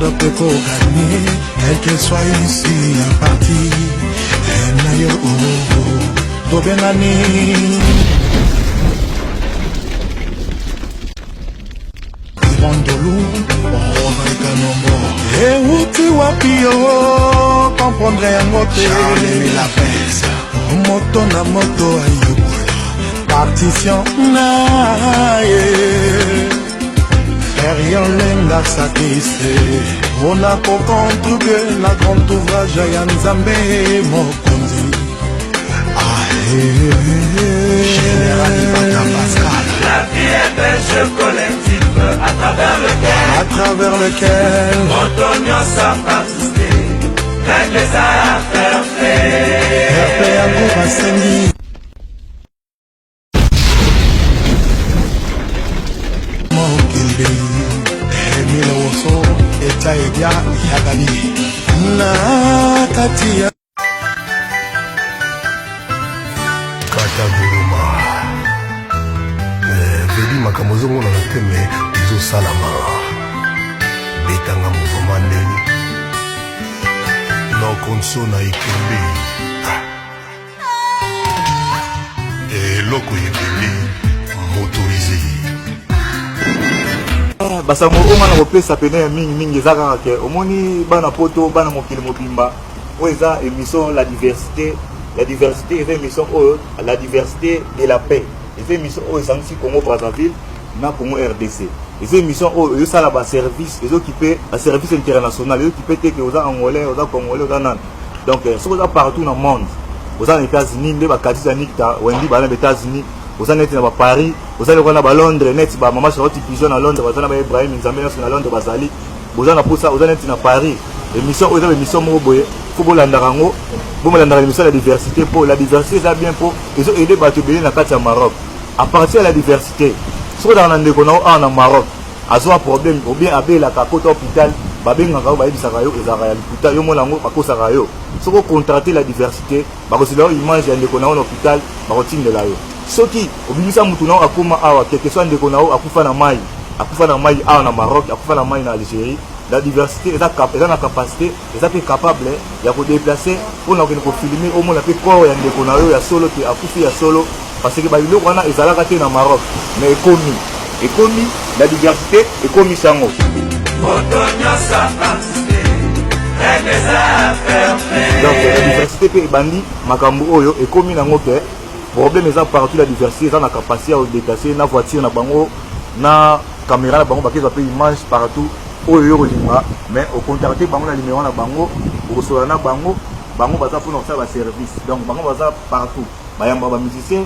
perdre mpe koganye quelque soit ici ya parti na yo tobengani. Bandolu Kanongo euti wapi yo comprendre yango te. Moto na moto ayokola partition na ye. Feriolenga sakriste mpona kocontribue na grand ouvrage ya Nzambe Mokonzi. Général Ibata Pascal. La vie est un jeu collectif à travers lequel, à travers lequel moto nyonso aparticipe règle eza ya fair play. Fair play yango basengi. Mokili Emile Woso etia ebia yagabi na kati ya Kata Goloma. Eh, vedi makambo ezomonana te me ezosalama. Betanga mouvement ndenge nokonso na ekembe. Ah. Eloko ebele motorise. Basango oyo nga na kopesa pene ya mingi mingi eza kaka ke omoni bana poto, bana mokili mobimba, oyo eza émission la diversité. La diversité eza émission oyo, la diversité de la paix, eza émission oyo esangisi Congo Brazzaville na Congo RDC. Eza émission oyo ezosala baservice, ezokipe baservice international, ezokipe te ke oza Angolais, oza Congolais, oza nani. Donc soki oza partout na monde, oza na États-Unis nde bakatisa Nikta Wendi baza na États-Unis, oza neti na baparis, oza lokola na balondres neti bamama Charlotte Pigeon na Londres, baza na baIbrahim Nzambe nyonso na Londres bazali, boza na posa, oza neti na Paris, émission oyo eza émission moko boye fo bolandaka yango, bolandaka émission ya la diversité, mpo la diversité eza bien, mpo ezo aider bato ebele na kati ya Maroc. À partir ya la diversité, soki ozalaka na ndeko na yo awa na Maroc, azwa problème ou bien abelaka, akota hôpital, babengaka yo, bayebisaka yo, ezalaka ya lokuta, yo mona yango, bakosaka yo. Soki ocontracte la diversité, bakozela yo image ya ndeko na yo na hôpital, bakotindela yo. Soki obimisa mutu na yo akoma awa, quelque soit ndeko na yo akufa na mai, akufa na mai awa na Maroc, akufa na mai na Algérie, la diversité eza eza na capacité, eza mpe capable ya kodeplace mpona kokende kofilme, omona mpe corps ya ndeko na yo ya solo ke akufi ya solo, parce que babiloko wana ezalaka te na Maroc, mais ekomi la diversité ekomisi yango. Moto nyonso aparticipe règle eza ya fair play. Donc la diversité mpe ebandi makambo oyo ekomi nango ke problème eza partout. La diversité eza na capacité ya kodeplace na voiture na bango, na caméra na bango, bakezwa mpe image partout oyo yo kolinga, mais ocontacte bango na numéro na bango, okosola na bango. Bango baza mpona kosala baservice, donc bango baza partout, bayamba bamusicien.